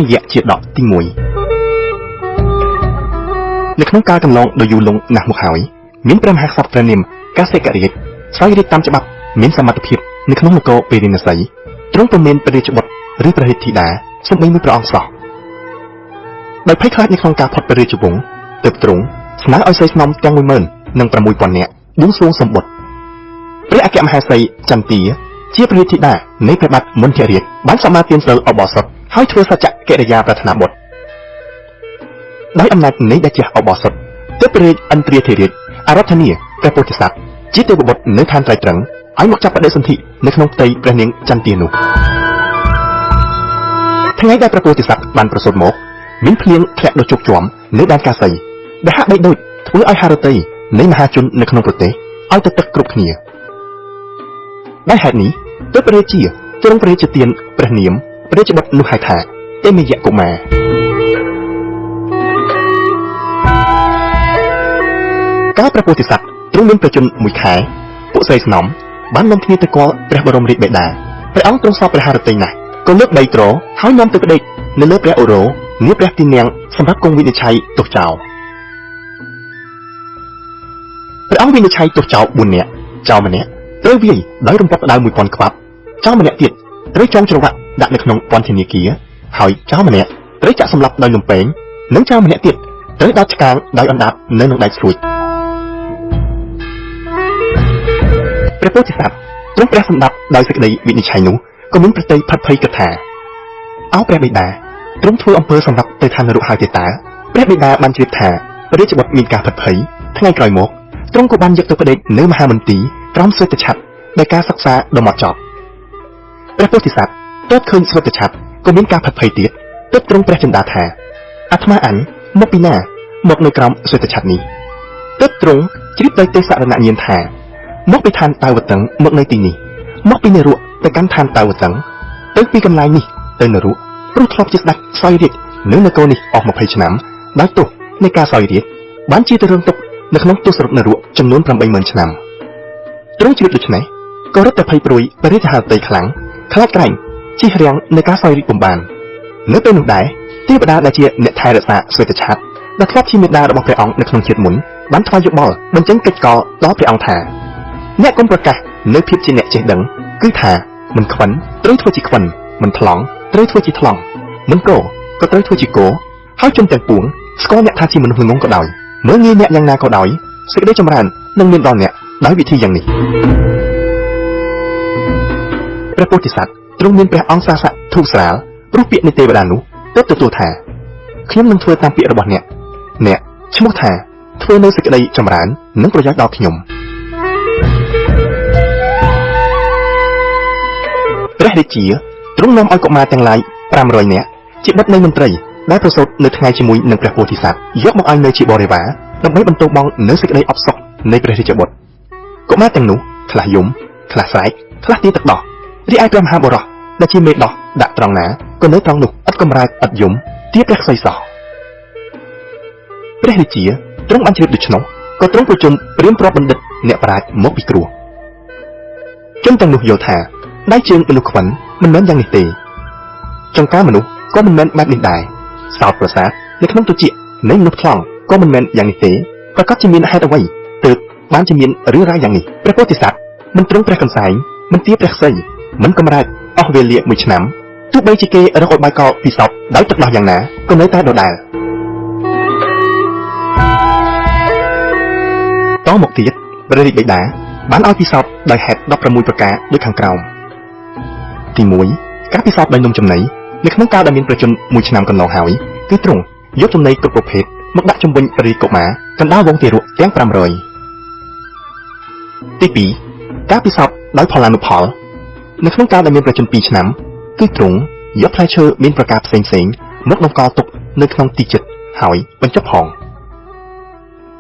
មយៈជាដកទី1នៅក្នុងកាលកន្លងដ៏យូរលង់ណាស់មកហើយមានព្រះមហាក្សត្រព្រះនាមកាសិករាជសោយរាជតាមច្បាប់មានសមត្ថភាពនៅក្នុងនគរពារាណសីទ្រង់ពុំមានព្រះរាជបុត្រឬព្រះរាជធីតាសូម្បីមួយព្រះអង្គសោះដោយភ័យខ្លាចនៅក្នុងការផុតព្រះរាជវង្សទើបទ្រង់ស្នើឲ្យស្រីស្នំទាំង16000នាក់បួងសួងសម្បុត្រព្រះអគ្គមហេសីចន្ទាជាព្រះរាជធីតានៃព្រះបាទមន្ទរាជបានសមាទានសិលឧបោសថហើយធ្វើសច្ចកិរិយាប្រាថ្នាបុត្រដោយអំណាចនៃតេជៈឧបោសថទើបព្រះរាជឥន្ទ្រាធិរាជអារាធនាព្រះពោធិសត្វជាទេវបុត្រនៅឋានត្រៃត្រឹងឲ្យមកចាប់បដិសន្ធិនៅក្នុងផ្ទៃព្រះនាងចន្ទានោះថ្ងៃដែលព្រះពោធិសត្វបានប្រសូតមកមានភ្លៀងធ្លាក់ដ៏ជោគជាំនៅដែនកាសីដែលហាក់បីដូចធ្វើឲ្យហារតីនៃមហាជននៅក្នុងប្រទេសឲ្យទៅទឹកគ្រប់គ្នាដោយហេតុនេះទើបព្រះរាជាទ្រង់ព្រះរាជទានព្រះនាមព្រះរាជបុត្រនោះហៅថាតេមយៈកុមារកាលព្រះពោធិសត្វទ្រង់មានប្រជជនមួយខែពួកស្រីស្នំបាននាំគ្នាទៅគាល់ព្រះបរមរាជបិតាព្រះអង្គទ្រង់សពព្រះハរតីណាស់ក៏លើកបីត្រហើយនាំទៅផ្ដេកនៅលើព្រះអូរោនាព្រះទីនាំងសម្រាប់គង់វិនិច្ឆ័យទោសចោលព្រះអង្គវិនិច្ឆ័យទោសចោល4នាក់ចោលម្នាក់ត្រូវវាយដោយរំពាត់ផ្ដៅ1000ខ្វាប់ចោលម្នាក់ទៀតត្រូវចងច្រវាក់ដាក់នៅក្នុងពន្ធនាគារហើយចោលម្នាក់ត្រូវចាក់សម្លាប់ដោយលំពែងនិងចោលម្នាក់ទៀតត្រូវដោតឆ្កាងដោយអណ្ដាតនៅនឹងដែកស្រួចព្រះពោធិសត្វទ្រង់ព្រះសម្ដាប់ដោយសេចក្តីវិនិច្ឆ័យនោះក៏មានប្រតិផិតភ័យគិតថាអោព្រះបិតាទ្រង់ធ្វើអំពើសម្រាប់ទៅឋាននរកហើយទេតើព្រះបិតាបានជ្រាបថាព្រះរាជបុត្រមានការផិតភ័យថ្ងៃក្រោយមកទ្រង់ក៏បានយកទៅផ្ដេកនៅមហាមន្ទីរក្រោមស្វេតឆត្រដោយការសិក្សាដ៏ម៉ត់ចត់ព្រះពោធិសត្វទើបឃើញស្វេតឆត្រក៏មានការផិតភ័យទៀតទើបទ្រង់ព្រះចិន្តាថាអាត្មាអញមកពីណាមកនៅក្រោមស្វេតឆត្រនេះទើបទ្រង់ជ្រាបដោយទេសរណញ្ញាណថាមកពីឋានតាវតឹងមកនៅទីនេះមកពីនរកទៅកាន់ឋានតាវតឹងទៅពីកន្លែងនេះទៅនរកព្រោះធ្លាប់ជាស្ដេចសោយរាជនៅនគរនេះអស់20ឆ្នាំដោយទោសនៃការសោយរាជបានជាទៅរឿងទុកនៅក្នុងទសរថនរកចំនួន80000ឆ្នាំទ្រង់ជ្រាបដូច្នេះក៏រត់តែភ័យព្រួយព្រះរាជហឫទ័យខ្លាំងខ្លាចក្រែងជិះរាំងនៅការសោយរាជពុំបាននៅពេលនោះដែរទេវតាដែលជាអ្នកថែរក្សាស្វេតឆត្រដែលធ្លាប់ជាមេដារបស់ព្រះអង្គនៅក្នុងជាតិមុនបានថ្វាយយោបល់បញ្ចេញកិច្ចកលដល់ព្រះអង្គថាអ្នកគុំប្រកាសនៅភាពជាអ្នកចេះដឹងគឺថាមិនខ្វិនត្រូវធ្វើជាខ្វិនមិនថ្លង់ត្រូវធ្វើជាថ្លង់មិនគោក៏ត្រូវធ្វើជាគោហើយជនទាំងពួងស្គាល់អ្នកថាជាមនុស្សល្ងងក៏ដោយមើលងាយអ្នកយ៉ាងណាក៏ដោយសេចក្តីចម្រើននឹងមានដល់អ្នកដោយវិធីយ៉ាងនេះព្រះពោធិសត្វទ្រង់មានព្រះអង្គសាសៈធូរស្រាលព្រោះពាក្យនៃទេវតានោះទើបទទួលថាខ្ញុំនឹងធ្វើតាមពាក្យរបស់អ្នកអ្នកឈ្មោះថាធ្វើនៅសេចក្តីចម្រើននិងប្រយោជន៍ដល់ខ្ញុំព្រះរាជាទ្រង់នាំឲ្យកុមារទាំងឡាយ500នាក់ជាបុត្រនៃមន្ត្រីដែលប្រសូតនៅថ្ងៃជាមួយនឹងព្រះពោធិសត្វយកមកឲ្យនៅជាបរិវារដើម្បីបន្ទោបង់នៅសេចក្តីអផ្សុកនៃព្រះរាជបុត្រកុមារទាំងនោះខ្លះយំខ្លះស្រែកខ្លះទាទឹកដោះរីឯព្រះមហាបុរសដែលជាមេដោះដាក់ត្រង់ណាក៏នៅត្រង់នោះឥតកម្រើកឥតយំទាព្រះខ្សីសោះព្រះរាជាទ្រង់បានជ្រាបដូច្នោះក៏ទ្រង់ប្រជុំព្រាមប្របបណ្ឌិតអ្នកប្រាជ្ញមកពីគ្រោះជនទាំងនោះយល់ថាដៃជើងមនុស្សខ្វិនមិនមែនយ៉ាងនេះទេចង្ការមនុស្សក៏មិនមែនបែបនេះដែរសោតប្រសាទនៅក្នុងទុជានៃមនុស្សថ្លង់ក៏មិនមែនយ៉ាងនេះទេប្រកាសជាមានហេតុអ្វីទើបបានជាមានរឿងរ៉ាវយ៉ាងនេះព្រះពោធិសត្វមិនទ្រង់ព្រះកន្សែងមិនទាព្រះខ្សីមិនកម្រើកអស់វេលាមួយឆ្នាំទោះបីជាគេរកឲ្យបាយកលពីសពដោយទឹកដោះយ៉ាងណាក៏នៅតែដដែលតមកទៀតព្រះរាជបិតាបានឲ្យពិសោធន៍ដោយហេតុ16ប្រការដូចខាងក្រោមទី1ការពិសោធន៍ដោយនំចំណីនៅក្នុងកាលដែលមានប្រជជនមួយឆ្នាំកន្លងហើយគឺទ្រង់យកចំណីគ្រប់ប្រភេទមកដាក់ជំវិញព្រះរាជកុមារកណ្ដាលវងទារកទាំង500ទី2ការពិសោធន៍ដោយផលានុផលនៅក្នុងកាលដែលមានប្រជជន2ឆ្នាំគឺទ្រង់យកផ្លែឈើមានប្រការផ្សេងៗមកតម្កល់ទុកនៅក្នុងទីជិតហើយបញ្ចុះផង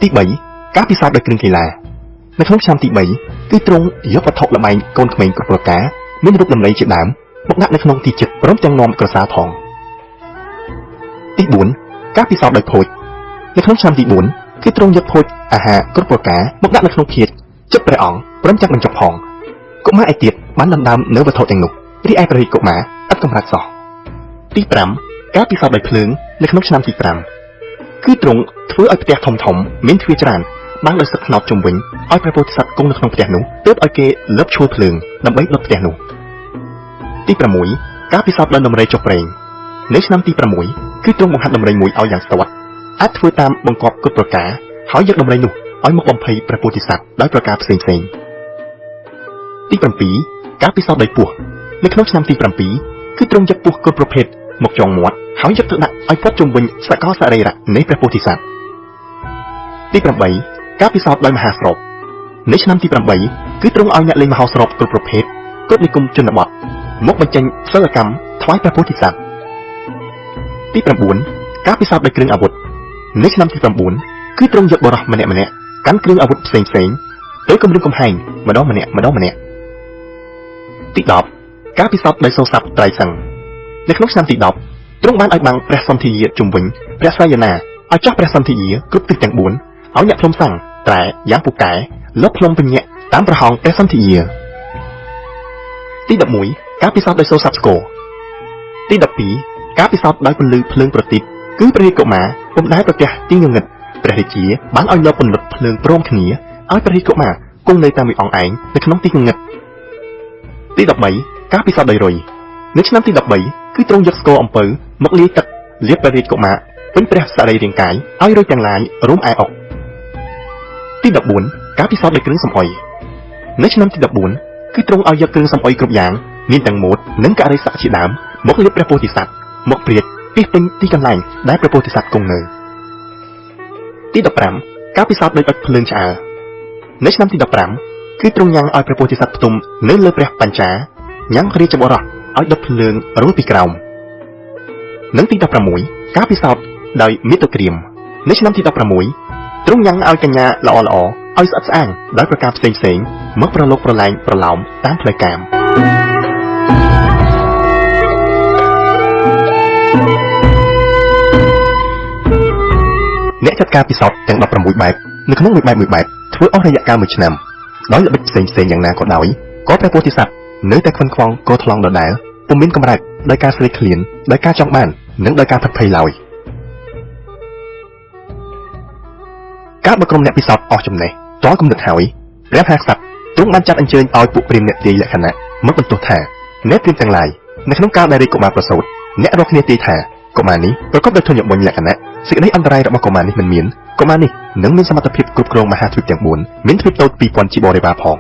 ទី3ការពិសោធន៍ដោយគ្រឿងកីឡានៅក្នុងឆ្នាំទី3គឺទ្រង់យកវត្ថុល្បែងកូនក្មេងគ្រប់ប្រការមានរូបដំរីជាដើមមកដាក់នៅក្នុងទីជិតព្រមទាំងនាំក្រសាលផងទី4ការពិសោធន៍ដោយភោជនៅក្នុងឆ្នាំទី4គឺទ្រង់យកភោជអាហារគ្រប់ប្រការមកដាក់នៅក្នុងភាជចិត្តព្រះអង្គព្រមទាំងបញ្ចុះផងកុមារឯទៀតបានដណ្ដើមនៅវត្ថុទាំងនោះរីឯព្រះរាជកុមារឥតកម្រើកសោះទី5 ការពិសោធន៍ដោយភ្លើងនៅក្នុងឆ្នាំទី5គឺទ្រង់ធ្វើឲ្យផ្ទះធំធំមានទ្វារច្រើនបាំងដោយស្លឹកត្នោតជុំវិញឲ្យព្រះពោធិសត្វគង់នៅក្នុងផ្ទះនោះទើបឲ្យគេលបឈួលភ្លើងដើម្បីដុតផ្ទះនោះទី6ការពិសោធន៍ដោយដំរីចុះព្រេងនៅឆ្នាំទី6គឺទ្រង់បង្ហាត់ដំរីមួយឲ្យយ៉ាងស្ទាត់អាចធ្វើតាមបង្គាប់គ្រប់ប្រការហើយយកដំរីនោះឲ្យមកបំភ័យព្រះពោធិសត្វដោយប្រការផ្សេងផ្សេងទី7ការពិសោធន៍ដោយពស់នៅក្នុងឆ្នាំទី7គឺទ្រង់យកពស់គ្រប់ប្រភេទមកចងមាត់ហើយយកទៅដាក់ឲ្យព័ទ្ធជុំវិញសកលសរីរៈនៃព្រះពោធិសត្វទី8ការពិសោធន៍ដោយមហាស្រូបនៅឆ្នាំទី8គឺទ្រង់ឲ្យអ្នកលេងមហោស្រពគ្រប់ប្រភេទគ្រប់និគមជនបទមកបញ្ចេញសិលកម្មថ្វាយព្រះពោធិសត្វទី9ការពិសោធន៍ដោយគ្រឿងអាវុធនៅឆ្នាំទី9គឺទ្រង់យកបុរសម្នាក់ម្នាក់កាន់គ្រឿងអាវុធផ្សេងផ្សេងទៅគំរាមកំហែងម្ដងម្នាក់ម្ដងម្នាក់ទី10ការពិសោធន៍ដោយសូរស័ព្ទត្រៃសឹងនៅក្នុងឆ្នាំទី10ទ្រង់បានឲ្យបាំងព្រះសន្ធិយាជុំវិញព្រះសយនាឲ្យចោះព្រះសន្ធិយាគ្រប់ទិសទាំង4ឲ្យអ្នកភ្លុំសាំងត្រែយ៉ាងពូកែលបភ្លុំពញាក់តាមប្រហោងព្រះសន្ធិយាទី11ការពិសោធន៍ដោយសូរស័ព្ទស្គរទី12ការពិសោធន៍ដោយពន្លឺភ្លើងប្រទីបគឺព្រះរាជកុមារពុំដែលប្រទះទីងងឹតព្រះរាជាបានឲ្យលបពន្លត់ភ្លើងព្រមគ្នាឲ្យព្រះរាជកុមារគង់នៅតាមមួយអង្គឯងនៅក្នុងទីងងឹតទី13ការពិសោធន៍ដោយរុយនៅឆ្នាំទី13គឺទ្រង់យកស្ករអំពៅមកលាយទឹកលាបព្រះរាជកុមារពេញព្រះសរីរាង្គកាយឲ្យរុយទាំងឡាយរួមឯអុកទី14ការពិសោធន៍ដោយគ្រឿងសំអុយនៅឆ្នាំទី14គឺទ្រង់ឲ្យយកគ្រឿងសំអុយគ្រប់យ៉ាងមានទាំងម៉ូតនិងករិស័កជាដើមមកលាបព្រះពោធិសត្វមកព្រាតពីពេញទីកន្លែងដែលព្រះពោធិសត្វគង់នៅទី15ការពិសោធន៍ដោយអុជភ្លើងឆ្អើរនៅឆ្នាំទី15គឺទ្រង់ញ៉ាំងឲ្យព្រះពោធិសត្វផ្ទុំនៅលើព្រះបញ្ចាញ៉ាំងរាជបុរសឲ្យដុតភ្លើងរួចពីក្រោមនិងទី16ការពិសោធន៍ដោយមាតុក្រៀមនៅឆ្នាំទី16ទ្រង់ញ៉ាំងឲ្យកញ្ញាល្អល្អឲ្យស្អិតស្អាងដោយប្រការផ្សេងផ្សេងមកប្រឡូកប្រឡែងប្រឡោមតាមផ្លូវកាមអ្នកចាត់ការពិសោធន៍ទាំង16បែបនៅក្នុងមួយបែបមួយបែបធ្វើអស់រយៈកាល1ឆ្នាំដោយល្បិចផ្សេងផ្សេងយ៉ាងណាក៏ដោយក៏ព្រះពោធិសត្វនៅតែខ្វិនខ្វងក៏ថ្លង់ដដែលពុំមានកម្រើកដោយការស្រេកឃ្លានដោយការចង់បាននិងដោយការផិតភ័យឡើយកាលបើក្រុមអ្នកពិសោធន៍អស់ចំណេះទាល់គំនិតហើយព្រះមហាក្សត្រទ្រង់បានចាត់អញ្ជើញឲ្យពួកព្រាហ្មណ៍អ្នកទាយលក្ខណៈមកបន្ទោសថាអ្នកព្រាហ្មណ៍ទាំងឡាយនៅក្នុងកាលដែលរាជកុមារប្រសូតអ្នករាល់គ្នាទាយថាកុមារនេះប្រកបដោយធញ្ញបុញ្ញលក្ខណៈសេចក្តីអន្តរាយរបស់កុមារនេះមិនមានកុមារនេះនឹងមានសមត្ថភាពគ្រប់គ្រងមហាទ្វីបទាំង4មានទ្វីបតូច2000ជាបរិវារផង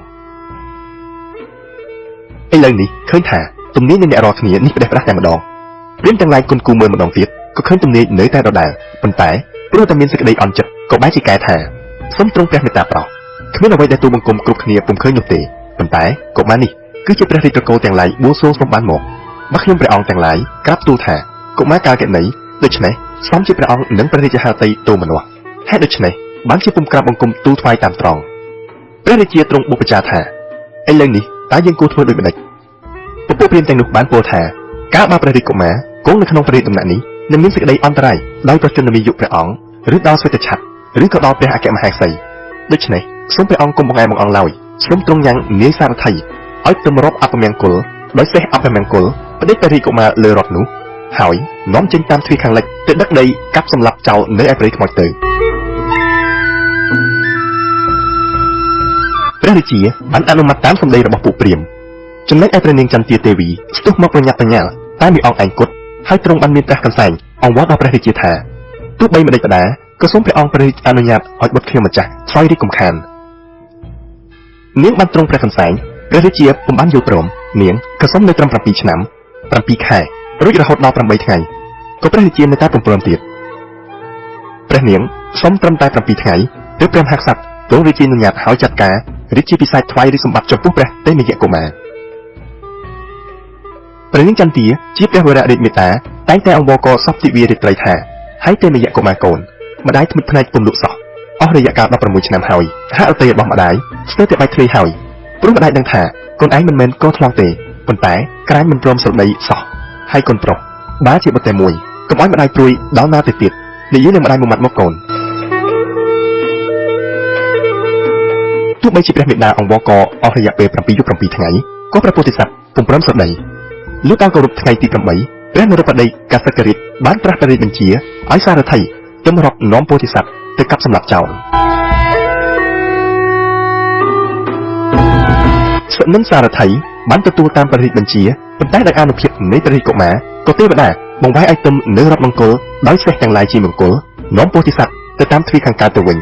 ឥឡូវនេះឃើញថាទំនាញនៃអ្នករាល់គ្នានេះផ្ដេសផ្ដាស់តែម្ដងព្រាហ្មណ៍ទាំងឡាយគុណគូមើលម្ដងទៀតក៏ឃើញទំនាញនៅតែដដែលប៉ុន្តែព្រោះតែមានសេចក្តីអន់ចិត្តក៏បែរជាកែថាសូមទ្រង់ព្រះមេត្តាប្រោសគ្មានអ្វីដែលទូបង្គំគ្រប់គ្នាពុំឃើញនោះទេប៉ុន្តែកុមារនេះគឺជាព្រះរាជត្រកូលទាំងឡាយបួងសួងសូមបានមកបើខ្ញុំព្រះអង្គទាំងឡាយក្រាបទូលថាកុមារកាលកណីដូច្នេះសមជាព្រះអង្គនិងព្រះរាជហឫទ័យទោមនស្សហេតុដូច្នេះបានជាពុំក្រាបបង្គំទូលថ្វាយតាមត្រង់ព្រះរាជាទ្រង់បុព្វចាថាឥឡូវនេះតើយើងគួរធ្វើដូចម្តេចពពួកព្រាហ្មណ៍ទាំងនោះបានពោលថាកាលបើព្រះរាជកុមារគង់នៅក្នុងព្រះរាជដំណាក់នេះនឹងមានសេចក្តីអន្តរាយដោយប្រជជនមាយុព្រះអង្គឬដល់ស្វេតឆត្រឬក៏ដល់ព្រះអគ្គមហេសីដូច្នេះសូមព្រះអង្គកុំបង្អែបង្អង់ឡើយសូមទ្រង់ញ៉ាំងនាយសារថីឲ្យទម្របអពមង្គលដោយសេះអពមង្គលផ្ដេចព្រះរាជកុមារលើរថនោះហើយនាំចេញតាមទ្វារខាងលិចទៅដឹកដីកាប់សម្លាប់ចោលនៅឯព្រៃខ្មោចទៅព្រះរាជាបានអនុម័តតាមសម្ដីរបស់ពួកព្រាហ្មណ៍ចំណែកឯព្រះនាងចន្ទាទេវីស្ទុះមកប្រញាប់ប្រញាល់តែមួយអង្គឯងគត់ហើយទ្រង់បានមានព្រះកន្សែងអង្វរដល់ព្រះរាជាថាទោះបីម្ដេចម្ដាក៏សូមព្រះអង្គព្រះរាជអនុញ្ញាតឲ្យបុត្រខ្ញុំម្ចាស់សោយរាជកំខាននាងបានទ្រង់ព្រះកន្សែងព្រះរាជាពុំបានយល់ព្រមនាងក៏សូមនៅត្រឹម7ឆ្នាំ7ខែរួចរហូតដល់8ថ្ងៃក៏ព្រះរាជានៅតែពុំព្រមទៀតព្រះនាងសូមត្រឹមតែ7ថ្ងៃទើបព្រះមហាក្សត្រទ្រង់រាជាអនុញ្ញាតឲ្យចាត់ការរាជាពិសេសថ្វាយរាជសម្បត្តិចំពោះព្រះតេមយកុមារព្រះនាងចន្ទាជាព្រះវររាជមេតាតែងតែអង្វរកសពទិវារាត្រីថាហើយតេមយកុមារកូនម្ដាយថ្មិចភ្នែកពុំលក់សោះអស់រយៈកាល16ឆ្នាំហើយហឫទ័យរបស់ម្ដាយស្ទើរតែបែកធ្លាយហើយព្រោះម្ដាយដឹងថាកូនឯងមិនមែនកូនថ្លង់ទេប៉ុន្តែក្រាញមិនព្រមស្រដីសោះហើយកូនប្រុសបើជាបុត្រតែមួយកុំឲ្យម្ដាយព្រួយដល់ណាទៅទៀតនិយាយនឹងម្ដាយមួយម៉ាត់មកកូនទោះបីជាព្រះមេដាអង្វរកអស់រយៈពេល7យប់7ថ្ងៃក៏ព្រះពោធិសត្វពុំព្រមស្រដីលុះដល់គោរពថ្ងៃទី8 ព្រះនរោបតីកសិករាជបានត្រាស់ព្រះរាជបញ្ជាឲ្យសារថីទឹមរាប់នាំពោធិសត្វទៅកាប់សម្លាប់ចោលសនិនសារថីបានទទួលតាមព្រះរាជបញ្ជាប៉ុន្តែដោយអានុភាពនៃព្រះរាជកុមារក៏ទេវតាបង្វែរឲ្យទឹមនៅរាប់មង្គលដោយសេះទាំងឡាយជាមង្គលនាំពោធិសត្វទៅតាមទ្វីខាងកើតទៅវិញ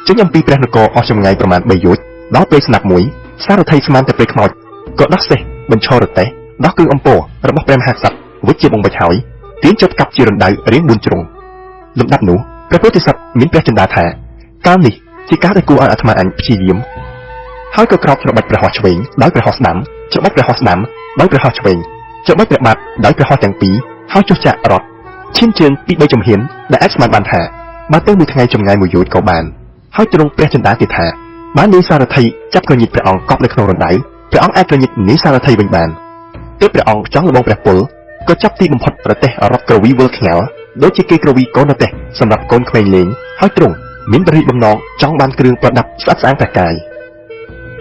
ចេញអំពីព្រះនគរអស់ចម្ងាយប្រមាណ3យោជន៍ដល់ពេលស្នាប់មួយសារថីស្មានតែព្រៃខ្មោចក៏ដោះសេះបញ្ឈររទេះដោះគ្រឿងអំពររបស់ព្រះមហាក្សត្រវិជ្ជាបង្វិចហើយទាញជាប់កាប់ជារណ្ដៅរៀង4ជ្រុងលំដាប់នោះព្រះពោធិសត្វមានព្រះចិន្តាថាកាលនេះជាការដែលគួរឲ្យអាត្មាអញព្យាយាមហើយក៏ក្រោកច្របាច់ព្រះហស្ថឆ្វេងដោយព្រះហស្ថស្ដាំច្របាច់ព្រះហស្ថស្ដាំដោយព្រះហស្ថឆ្វេងច្របាច់ព្រះបាទដោយព្រះហស្ថទាំងពីរហើយចុះចាក់រត់ឈានជើងពី3ជំហានដែលអាចស្មានបានថាបើទៅមួយថ្ងៃចម្ងាយមួយយោជន៍ក៏បានហើយទ្រង់ព្រះចិន្តាទៀតថាបាននាយសារថីចាប់ក្រញិចព្រះអង្គកប់នៅក្នុងរណ្ដៅព្រះអង្គអាចក្រញិចនាយសារថីវិញបានទើបព្រះអង្គចង់លបងព្រះពលក៏ចាប់ទីបំផុតរទេះរត់ក្រវីវិលខ្ញាល់ដូចជាគេក្រវីកូនរទេះសម្រាប់កូនក្មេងលេងហើយទ្រង់មានព្រះរាជបំណងចង់បានគ្រឿងប្រដាប់ស្អាតស្អាងព្រះកាយ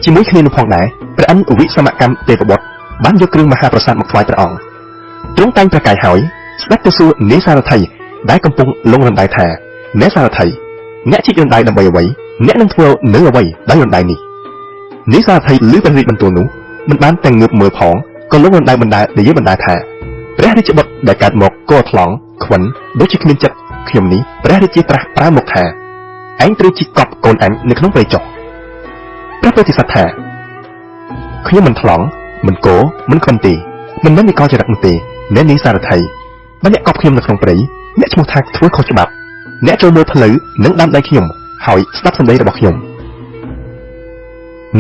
ជាមួយគ្នានោះផងដែរព្រះឥន្ទវិសមកម្មទេវបុត្របានយកគ្រឿងមហាប្រាសាទមកថ្វាយព្រះអង្គទ្រង់តែងព្រះកាយហើយស្ដេចទៅសួរនាយសារថីដែលកំពុងលងរណ្ដៅថាអ្នកសារថីអ្នកជីករណ្ដៅដើម្បីអ្វីអ្នកនឹងធ្វើនៅអ្វីដោយរណ្ដៅនេះនាយសារថីឮព្រះរាជបន្ទូលនោះមិនបានទាំងងើបមើលផងក៏លងរណ្ដៅបណ្ដានិយាយបណ្ដាថាព្រះរាជបុត្រដែលកើតមកក៏ថ្លង់ខ្វិនដូចជាគ្មានចិត្តខ្ញុំនេះព្រះរាជាត្រាស់ប្រើមកថាឯងត្រូវជីកប់កូនអញនៅក្នុងព្រៃចុះព្រះពោធិសត្វថាខ្ញុំមិនថ្លង់មិនគោមិនខ្វិនទេមិនមែននិកលចរិតនោះទេអ្នកនាយសារថីបើអ្នកកប់ខ្ញុំនៅក្នុងព្រៃអ្នកឈ្មោះថាធ្វើខុសច្បាប់អ្នកចូលមើលផ្លូវនិងដាំដៃខ្ញុំហើយស្ដាប់សម្ដីរបស់ខ្ញុំ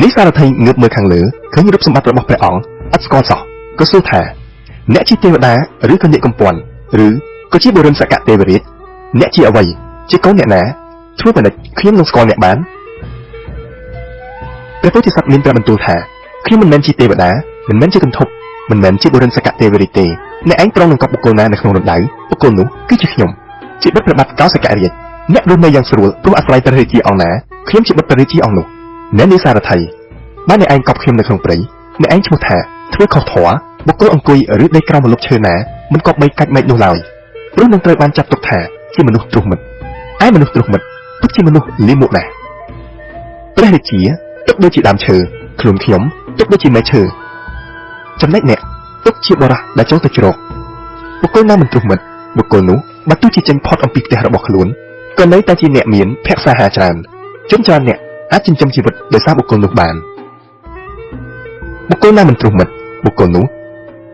នាយសារថីងើបមើលខាងលើឃើញរូបសម្បត្តិរបស់ព្រះអង្គឥតស្គាល់សោះក៏សួរថាអ្នកជាទេវតាឬក៏អ្នកកំពន់ឬក៏ជាបុរិនសកទេវរាជអ្នកជាអ្វីជាកូនអ្នកណាធ្វើបណ្ឌិតខ្ញុំនឹងស្គាល់អ្នកបានព្រះពោធិសត្វមានព្រះបន្ទូលថាខ្ញុំមិនមែនជាទេវតាមិនមែនជាគន្ធព្វមិនមែនជាបុរិនសកទេវរាជទេអ្នកឯងត្រង់នឹងកប់បុគ្គលណានៅក្នុងរណ្ដៅបុគ្គលនោះគឺជាខ្ញុំជាបុត្រព្រះបាទកោសិករាជអ្នករស់នៅយ៉ាងស្រួលព្រោះអាស្រ័យព្រះរាជាអង្គណាខ្ញុំជាបុត្រព្រះរាជាអង្គនោះអ្នកនាយសារថីបានអ្នកឯងកប់ខ្ញុំនៅក្នុងព្រៃអ្នកឯងឈ្មោះថាធ្វើខុសធម៌បុគ្គលអង្គុយឬដេកក្រោមម្លប់ឈើណាមិនគប្បីកាច់មែកនោះឡើយព្រោះនឹងត្រូវបានចាត់ទុកថាជាមនុស្សទ្រុះមិត្តឯមនុស្សទ្រុះមិត្តពិតជាមនុស្សលាមកណាស់ព្រះរាជាទុកដូចជាដើមឈើខ្លួនខ្ញុំទុកដូចជាមែកឈើចំណែកអ្នកទុកជាបរោះដែលចូលទៅជ្រកបុគ្គលណាមិនទ្រុះមិត្តបុគ្គលនោះបើទោះជាចេញផុតអំពីផ្ទះរបស់ខ្លួនក៏នៅតែជាអ្នកមានភក្សាហាច្រើនជនច្រើនអ្នកអាចចិញ្ចឹមជីវិតដោយសារបុគ្គលនោះបានបុគ្គលណាមិនទ្រុះមិត្តបុគ្គលនោះ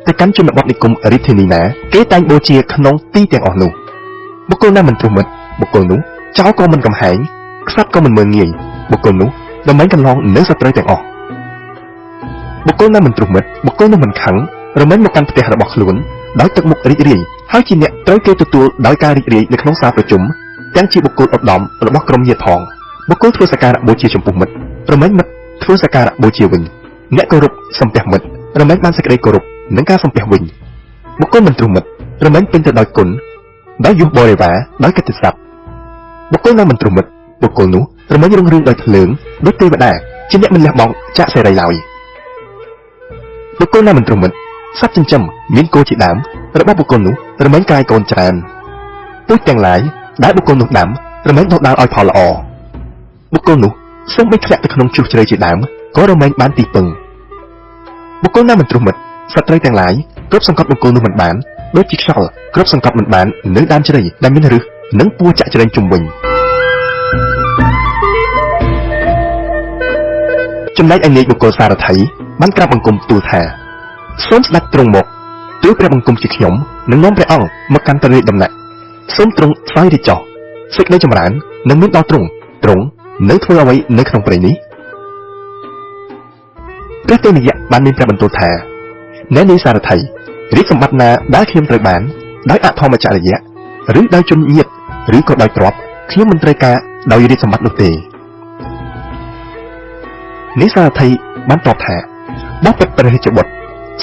ទៅកាន់ជនបទនិគមរាជធានីណាគេតែងបូជាក្នុងទីទាំងអស់នោះបុគ្គលណាមិនទ្រុះមិត្តបុគ្គលនោះចោលក៏មិនកំហែងខ្សត់ក៏មិនមើលងាយបុគ្គលនោះដើម្បីកន្លងនៅសត្រូវទាំងអស់បុគ្គលណាមិនទ្រុះមិត្តបុគ្គលនោះមិនខឹងរមែងមកកាន់ផ្ទះរបស់ខ្លួនដោយទឹកមុខរីករាយហើយជាអ្នកត្រូវគេទទួលដោយការរីករាយនៅក្នុងសាលប្រជុំទាំងជាបុគ្គលឧត្តមរបស់ក្រុមញាតិផងបុគ្គលធ្វើសក្ការៈបូជាចំពោះមិត្តរមែងមិត្តធ្វើសក្ការៈបូជាវិញអ្នកគោរពសំពះមិត្តរមែងបានសេចក្តីគោរពនិងការសំពះវិញបុគ្គលមិនទ្រុះមិត្តរមែងពេញទៅដោយគុណដោយយុះបរិវារដោយកិត្តិស័ព្ទបុគ្គលណាមិនទ្រុះមិត្តបុគ្គលនោះរមែងរុងរឿងដោយភ្លើងដូចទេវតាជាអ្នកមិនលះបង់ចាកសេរីឡើយបុគ្គលណាមិនទ្រុះមិត្តសត្វចិញ្ចឹមមានគោជាដើមរបស់បុគ្គលនោះរមែងកាយកូនច្រើនពូជទាំងឡាយដែលបុគ្គលនោះដាំរមែងដុះដាលឲ្យផលល្អបុគ្គលនោះសូម្បីធ្លាក់ទៅក្នុងជ្រោះជ្រៅជាដើមក៏រមែងបានទីពឹងបុគ្គលណាមិនទ្រុះមិត្តសត្រូវទាំងឡាយគ្រប់សង្កត់បុគ្គលនោះមិនបានដូចជាខ្យល់គ្រប់សង្កត់មិនបាននៅដើមជ្រៃដែលមានឫសនិងពួរចាក់ជ្រែងជុំវិញចំណែកឯនាយបុគ្គលសារថីបានក្រាបបង្គំទូលថាសូមស្ដេចទ្រង់មកទូលព្រះបង្គំជាខ្ញុំនឹងនាំព្រះអង្គមកកាន់ព្រះរាជដំណាក់សូមទ្រង់ស្វែងរាជចោះសេចក្តីចម្រើននឹងមានដល់ទ្រង់ទ្រង់នៅធ្វើអ្វីនៅក្នុងព្រៃនេះព្រះទេនយៈបានមានព្រះបន្ទូលថាអ្នកនាយសារថីរាជសម្បត្តិណាដែលខ្ញុំត្រូវបានដោយអធម្មចរិយៈឬដោយជនញាតិឬក៏ដោយទ្រព្យខ្ញុំមិនត្រូវការដោយរាជសម្បត្តិនោះទេនាយសារថីបានតបថាបបិទ្ធព្រះរាជបុត្រ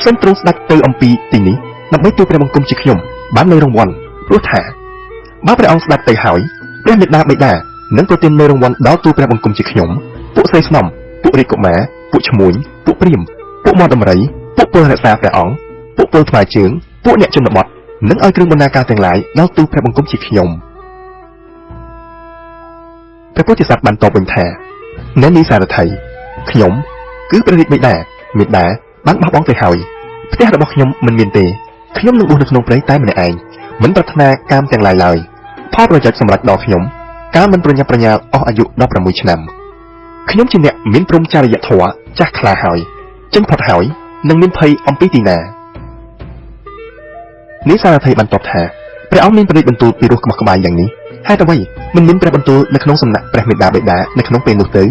សូមទ្រង់ស្ដេចទៅអំពីទីនេះដើម្បីទូលព្រះបង្គំជាខ្ញុំបាននៅរង្វាន់ព្រោះថាបើព្រះអង្គស្ដេចទៅហើយព្រះមេដាបិតានឹងប្រទាននៅរង្វាន់ដល់ទូលព្រះបង្គំជាខ្ញុំពួកស្រីស្នំពួករាជកុមារពួកឈ្មួញពួកព្រាហ្មណ៍ពួកមាត់ដំរី ពួកពលរក្សាព្រះអង្គពួកពលថ្មើរជើងពួកអ្នកជនបទនិងឲ្យគ្រឿងបណ្ណាការទាំងឡាយដល់ទូលព្រះបង្គំជាខ្ញុំព្រះពោធិសត្វបានតបវិញថាណែនេះសារថីខ្ញុំគឺព្រះរាជបិតាមេដាបានបោះបង់ទៅហើយផ្ទះរបស់ខ្ញុំមិនមានទេខ្ញុំនឹងបួសនៅក្នុងព្រៃតែម្នាក់ឯងមិនប្រាថ្នាកាមទាំងឡាយឡើយផលប្រយោជន៍សម្រាប់ដល់ខ្ញុំកាលមិនប្រញាប់ប្រញាល់អស់អាយុ16ឆ្នាំខ្ញុំជាអ្នកមានព្រហ្មចរិយធម៌ចាស់ខ្លាហើយចេញផុតហើយនឹងមានភ័យអំពីទីណានេះសារថីបានតបថាព្រះអង្គមានព្រះរាជបន្ទូលពីរោះក្បោះក្បាយយ៉ាងនេះហេតុអ្វីមិនមានព្រះបន្ទូលនៅក្នុងសំណាក់ព្រះមេដាបិតានៅក្នុងពេលនោះទៅ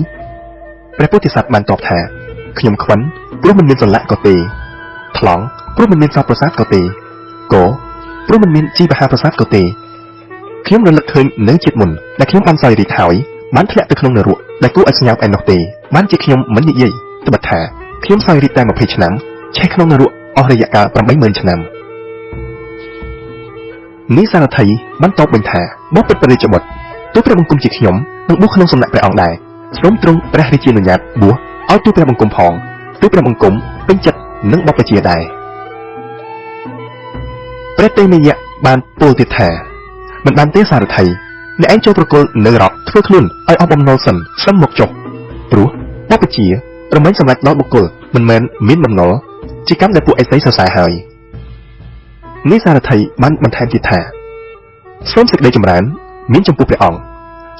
ព្រះពោធិសត្វបានតបថាខ្ញុំខ្វិនព្រោះមិនមានសន្លាក់ក៏ទេថ្លង់ព្រោះមិនមានសពប្រសាទក៏ទេកព្រោះមិនមានជីវហាប្រសាទក៏ទេខ្ញុំរលឹកឃើញនៅជាតិមុនដែលខ្ញុំបានសោយរាជហើយបានធ្លាក់ទៅក្នុងនរកដែលគួរឲ្យស្ញើឯណោះទេបានជាខ្ញុំមិននិយាយត្បិតថាខ្ញុំសោយរាជតែ20ឆ្នាំឆេះក្នុងនរកអស់រយៈកាល80000ឆ្នាំនេះសារថីបានតបវិញថាបបិទ្ធព្រះរាជបុត្រទូលព្រះបង្គំជាខ្ញុំនឹងបួសក្នុងសំណាក់ព្រះអង្គដែរសូមទ្រង់ព្រះរាជានុញ្ញាតបួសឲ្យទូលព្រះបង្គំផងទូលព្រះបង្គំពេញចិត្តនឹងបព្វជិដែរព្រះតេមយៈបានពោលទៀតថាមិនបានទេសារថីអ្នកឯងចូលប្រគល់នៅរកធ្វើខ្លួនឲ្យអស់បំណុលសិនសឹមមកចុះព្រោះបព្វជិរមែងសម្រេចដល់បុគ្គលមិនមែនមានបំណុលជាកម្មដែលពួកអេសីសរសើរហើយនេះសារថីបានបន្ថែមទៀតថាសូមសេចក្តីចម្រើនមានចំពោះព្រះអង្គ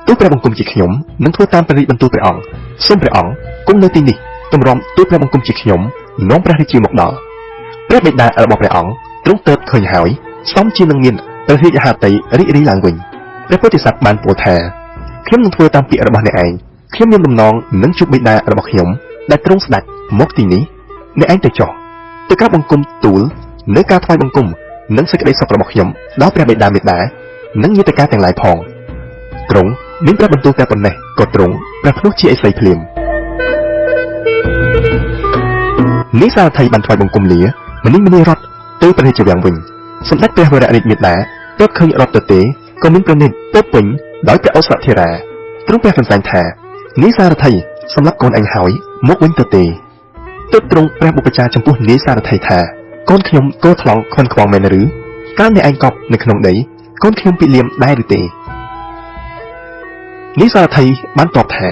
ទូលព្រះបង្គំជាខ្ញុំនឹងធ្វើតាមព្រះរាជបន្ទូលព្រះអង្គសូមព្រះអង្គគង់នៅទីនេះទម្រាំទូលព្រះបង្គំជាខ្ញុំនាំព្រះរាជាមកដល់ព្រះបិតារបស់ព្រះអង្គទ្រង់ទើបឃើញហើយសមជានឹងមានព្រះរាជហត្ថីរីករាយឡើងវិញព្រះពោធិសត្វបានពោលថាខ្ញុំនឹងធ្វើតាមពាក្យរបស់អ្នកឯងខ្ញុំមានបំណងនឹងជួបបិតារបស់ខ្ញុំដែលទ្រង់ស្ដេចមកទីនេះអ្នកឯងទៅចុះទៅក្រាបបង្គំទូលនៅការថ្វាយបង្គំនិងសេចក្តីសុខរបស់ខ្ញុំដល់ព្រះបិតាមេដានិងញាតិកាទាំងឡាយផងទ្រង់មានព្រះបន្ទូលតែប៉ុណ្ណេះក៏ទ្រង់ព្រះភ្លោះជាអិសីភ្លាមនេះសារថីបានថ្វាយបង្គំលាមនីមនីរត់ទៅព្រះរាជវាំងវិញសម្ដេចព្រះវររាជមេដាទើបឃើញរត់ទៅទេក៏មានព្រះនេត្រពោពេញដោយព្រះឱសថិរាទ្រង់ព្រះកន្សែងថានេះសារថីសម្រាប់កូនអញហើយមកវិញទៅទេទើបទ្រង់ព្រះបុព្វចារចំពោះនាយសារថីថាកូនខ្ញុំកោថ្លង់ខ្វិនខ្វងមែនឬកាលអ្នកឯងកប់នៅក្នុងដីកូនខ្ញុំពិលៀមដែរឬទេនេះសារថីបានតបថា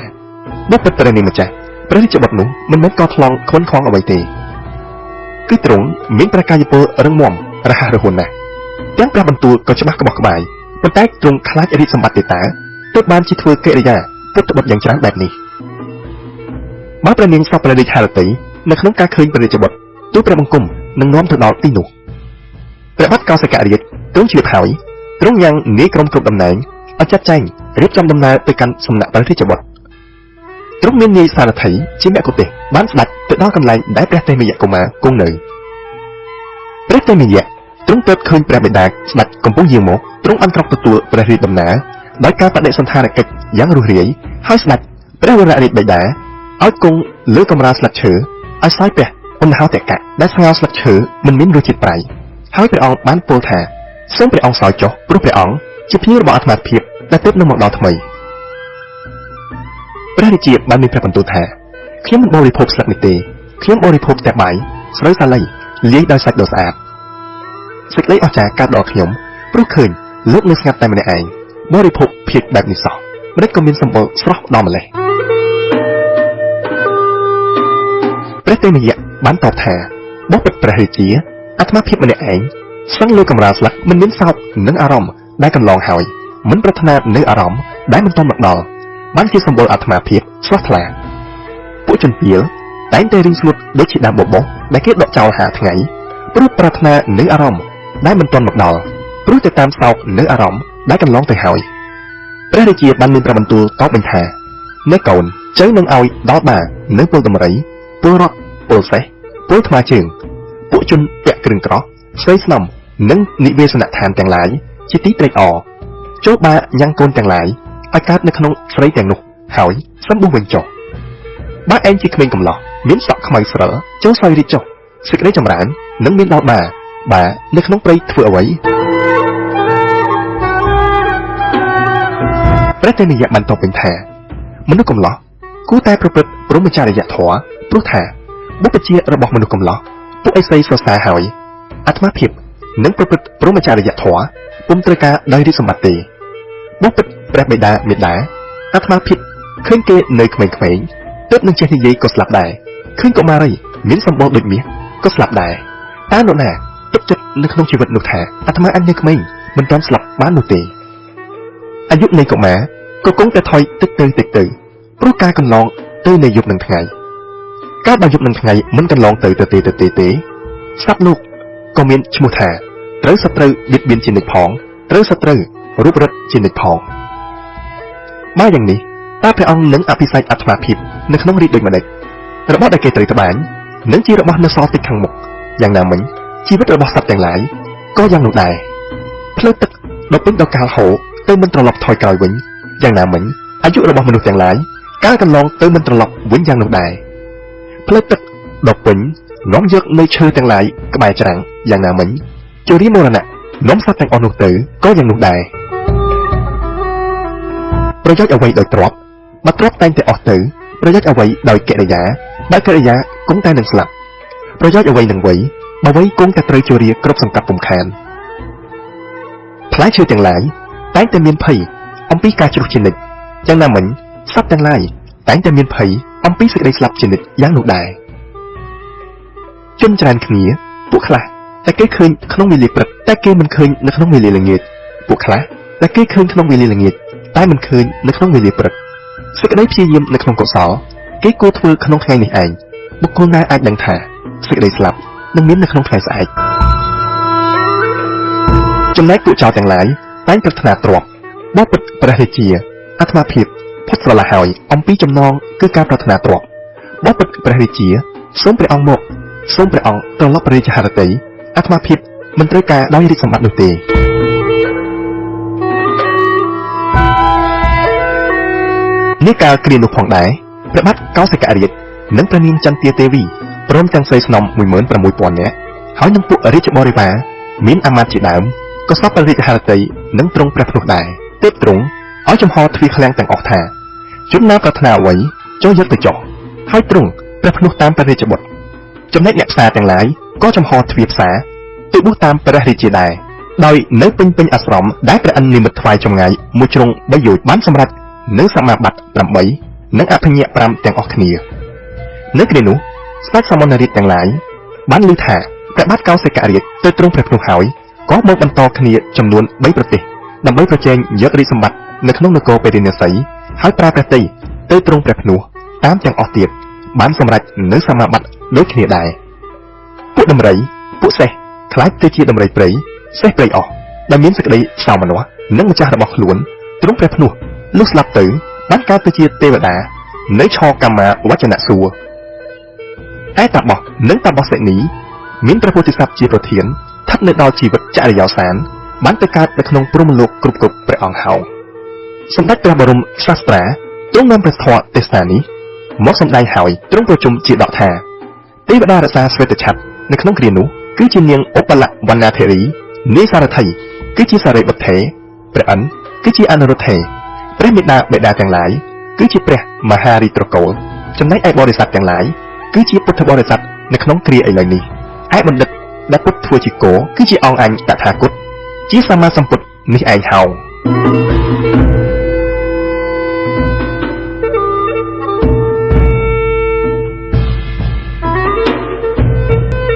បុព្វព្រះនាងម្ចាស់ព្រះរាជបុត្រនោះមិនមែនកោថ្លង់ខ្វិនខ្វងអ្វីទេគឺទ្រង់មានព្រះកាយពលរឹងមាំរហ័សរហួនណាស់ទាំងព្រះបន្ទូលក៏ច្បាស់ក្បោះក្បាយប៉ុន្តែទ្រង់ខ្លាចរាជសម្បត្តិទេតាទើបបានជាធ្វើកិរិយាពុទ្ធបុត្រយ៉ាងច្រើនបែបនេះបើព្រះនាងសពព្រះរាជហឫទ័យនៅក្នុងការឃើញព្រះរាជបុត្រទូលព្រះបង្គំនឹងនាំទៅដល់ទីនោះព្រះបាទកោសិករាជទ្រង់ជ្រាបហើយទ្រង់យ៉ាងនាយក្រុមគ្រប់តំណែងឲ្យចាត់ចែងរៀបចំដំណើរទៅកាន់សំណាក់ព្រះរាជបុត្រទ្រង់មាននាយសារថីជាមគ្គុទេសបានស្ដេចទៅដល់កន្លែងដែលព្រះតេមយៈកុមារគង់នៅព្រះតេមយៈទ្រង់ទើបឃើញព្រះបិតាស្ដេចកំពុងយាងមកទ្រង់បានក្រោកទទួលព្រះរាជដំណើរដោយការបដិសណ្ឋារកិច្ចយ៉ាងរួសរាយហើយស្ដេចព្រះវររាជបិតាឲ្យគង់លើកម្រាលស្លឹកឈើឲ្យសោយព្រះឧណ្ហោតកៈដែលស្ងោរស្លឹកឈើមិនមានរសជាតិប្រៃហើយព្រះអង្គបានពោលថាសូមព្រះអង្គសោយចុះព្រោះព្រះអង្គជាភ្ញៀវរបស់អាត្មាភាពដែលទើបនឹងមកដល់ថ្មីព្រះរាជាបានមានព្រះបន្ទូលថាខ្ញុំមិនបរិភោគស្លឹកនេះទេខ្ញុំបរិភោគតែបាយស្រូវសាលីលាយដោយសាច់ដ៏ស្អាតសេចក្តីអស្ចារ្យកើតដល់ខ្ញុំព្រោះឃើញលោកនៅស្ងាត់តែម្នាក់ឯងបរិភោគភាគបែបនេះសោះម្ដេចក៏មានសម្បុរស្រស់ដល់ម្លេះព្រះតេមយៈបានតបថាបបិទ្ធព្រះរាជាអាត្មាភាពម្នាក់ឯងសឹងលើកម្រាលស្លឹកមិនមានសោកនិងអារម្មណ៍ដែលកន្លងហើយមិនប្រាថ្នានៅអារម្មណ៍ដែលមិនទាន់មកដល់បានជាសម្បុរអាត្មាភាពស្រស់ថ្លាពួកជនពៀលតែងតែរីងស្ងួតដូចជាដើមបបោសដែលគេដកចោល5ថ្ងៃព្រោះប្រាថ្នានៅអារម្មណ៍ដែលមិនទាន់មកដល់ព្រោះតែតាមសោកនៅអារម្មណ៍ដែលកន្លងទៅហើយព្រះរាជាបានមានព្រះបន្ទូលតបវិញថាណែកូនចៅនឹងឲ្យដល់បានៅពលដំរីពលរត់ពលសេះពលថ្មើរជើងពួកជនពាក់គ្រឿងក្រោះស្រីស្នំនិងនិវេសនដ្ឋានទាំងឡាយជាទីត្រេកអរចូលបាញ៉ាំងកូនទាំងឡាយឲ្យកើតនៅក្នុងស្រីទាំងនោះហើយសឹមបួសវិញចុះបើឯងជាក្មេងកំឡោះមានសក់ខ្មៅស្រិលចូលសោយរាជចុះសេចក្តីចម្រើននឹងមានដល់បាបានៅក្នុងព្រៃធ្វើអ្វីព្រះតេមយៈបានតបវិញថាមនុស្សកំឡោះគួរតែប្រព្រឹត្តព្រហ្មចរិយធម៌ព្រោះថាបុព្វជារបស់មនុស្សកំឡោះ ពួកឥសីសរសើរហើយអាត្មាភាពនឹងប្រព្រឹត្តព្រហ្មចរិយធម៌ពុំត្រូវការដោយរាជសម្បត្តិទេបបិទ្ធព្រះបិតាមេដាអាត្មាភាពឃើញគេនៅក្មេងៗទើបនឹងចេះនិយាយក៏ស្លាប់ដែរឃើញកុមារីមានសម្បុរដូចមាសក៏ស្លាប់ដែរតើនរណាទុកចិត្តនៅក្នុងជីវិតនោះថាអាត្មាអញនៅក្មេងមិនទាន់ស្លាប់បាននោះទេអាយុនៃកុមារក៏គង់តែថយតិចទៅតិចទៅព្រោះការកន្លងទៅនៃយប់នឹងថ្ងៃកាលបើយប់នឹងថ្ងៃមិនកន្លងទៅទៅទេសត្វលោកក៏មានឈ្មោះថាត្រូវសត្រូវបៀតបៀនជានិច្ចផងត្រូវសត្រូវរូបរិទ្ធជានិច្ចផងបើយ៉ាងនេះតើព្រះអង្គនឹងអភិសេកអាត្មាភាពនៅក្នុងរាជដូចម្ដេចរបស់ដែលគេត្រូវត្បាញនឹងជារបស់នៅសល់តិចខាងមុខយ៉ាងណាមិញជីវិតរបស់សត្វទាំងឡាយក៏យ៉ាងនោះដែរផ្លូវទឹកដ៏ពេញដល់កាលហូរទៅមិនត្រឡប់ថយក្រោយវិញយ៉ាងណាមិញអាយុរបស់មនុស្សទាំងឡាយកាលកន្លងទៅមិនត្រឡប់វិញយ៉ាងនោះដែរផ្លូវទឹកដ៏ពេញនាំយកនៅឈើទាំងឡាយក្បែរច្រាំងយ៉ាងណាមិញជរាមរណៈនាំសត្វទាំងអស់នោះទៅក៏យ៉ាងនោះដែរប្រយោជន៍អ្វីដោយទ្រព្យបើទ្រព្យតែងតែអស់ទៅប្រយោជន៍អ្វីដោយកិរិយាបើកិរិយាគង់តែនឹងស្លាប់ប្រយោជន៍អ្វីនឹងវ័យបើវ័យគង់តែត្រូវជរាគ្រប់សង្កត់ពុំខានផ្លែឈើទាំងឡាយតែងតែមានភ័យអំពីការជ្រុះជានិច្ចយ៉ាងណាមិញសត្វទាំងឡាយតែងតែមានភ័យអំពីសេចក្តីស្លាប់ជានិច្ចយ៉ាងនោះដែរជនច្រើនគ្នាពួកខ្លះតែគេឃើញក្នុងវេលាព្រឹកតែគេមិនឃើញនៅក្នុងវេលាល្ងាចពួកខ្លះតែគេឃើញក្នុងវេលាល្ងាចតែមិនឃើញនៅក្នុងវេលាព្រឹកសេចក្តីព្យាយាមនៅក្នុងកុសលគេគួរធ្វើក្នុងថ្ងៃនេះឯងបុគ្គលណាអាចដឹងថាសេចក្តីស្លាប់នឹងមាននៅក្នុងថ្ងៃស្អែកចំណែកពួកចៅទាំងឡាយតែងប្រាថ្នាទ្រព្យបបិទ្ធព្រះរាជាអាត្មាភាពផុតស្រឡះហើយអំពីចំណងគឺការប្រាថ្នាទ្រព្យបបិទ្ធព្រះរាជាសូមព្រះអង្គមកសូមព្រះអង្គត្រឡប់ព្រះរាជហឫទ័យអាត្មាភាពមិនត្រូវការដោយរាជសម្បត្តិនោះទេនេះកាលគ្រានោះផងដែរព្រះបាទកោសិករាជនិងព្រះនាងចន្ទាទេវីព្រមទាំងស្រីស្នំ 16000 នាក់ហើយនឹងពួករាជបរិវារមានអាមាត្យជាដើមក៏សពព្រះរាជហឫទ័យនិងទ្រង់ព្រះភ្នោះដែរទើបទ្រង់ឲ្យចំហទ្វារឃ្លាំងទាំងអស់ថាជនណាប្រាថ្នាអ្វីចូលយកទៅចុះហើយទ្រង់ព្រះភ្នោះតាមព្រះរាជបុត្រចំណែកអ្នកផ្សារទាំងឡាយក៏ចំហទ្វារផ្សារទៅបួសតាមព្រះរាជាដែរដោយនៅពេញពេញអាស្រមដែលព្រះឥន្ទនិមិត្តថ្វាយចម្ងាយមួយជ្រុង3យោជន៍បានសម្រេចនៅសមាបត្តិ8និងអភិញ្ញា5ទាំងអស់គ្នានៅគ្រានោះស្ដេចសមណរាជទាំងឡាយបានឮថាព្រះបាទកោសិករាជទៅទ្រង់ព្រះភ្នោះហើយក៏មកបន្តគ្នាចំនួន3ប្រទេសដើម្បីប្រជែងយករាជសម្បត្តិនៅក្នុងនគរពារាណសីហើយប្រើព្រះទ័យទៅទ្រង់ព្រះភ្នោះតាមទាំងអស់ទៀតបានសម្រេចនៅសមាបត្តិដូចគ្នាដែរពួកដំរីពួកសេះខ្លាចទៅជាដំរីព្រៃសេះព្រៃអស់ដែលមានសេចក្តីសោមនស្សនិងម្ចាស់របស់ខ្លួនទ្រង់ព្រះភ្នោះលុះស្លាប់ទៅបានកើតទៅជាទេវតានៅឆកម្មាវចនៈសួគ៌ឯតាបោះនិងតាបោះសិនីមានព្រះពោធិសត្វជាប្រធានស្ថិតនៅដល់ជីវិតចរិយោសានបានទៅកើតនៅក្នុងព្រហ្មលោកគ្រប់គ្រប់ព្រះអង្គហោសម្ដេចព្រះបរមសាស្ត្រាទ្រង់នាំព្រះធម៌ទេសនានេះមកសម្ដែងហើយទ្រង់ប្រជុំជាដកថាទេវតារក្សាស្វេតឆត្រនៅក្នុងគ្រានោះគឺជានាងឧបលវណ្ណាធិរីនាយសារថីគឺជាសារីបុត្រថេព្រះឥន្ទគឺជាអនុរុទ្ធេព្រះមេដាបេដាទាំងឡាយគឺជាព្រះមហារីត្រកូលចំណែកឯបរិស័ទទាំងឡាយគឺជាពុទ្ធបរិស័ទនៅក្នុងគ្រាឥឡូវនេះឯបណ្ឌិតដែលពុទ្ធធ្វើជាគោគឺជាអង្គអញតថាគតជាសម្មាសម្ពុទ្ធនេះឯងហោង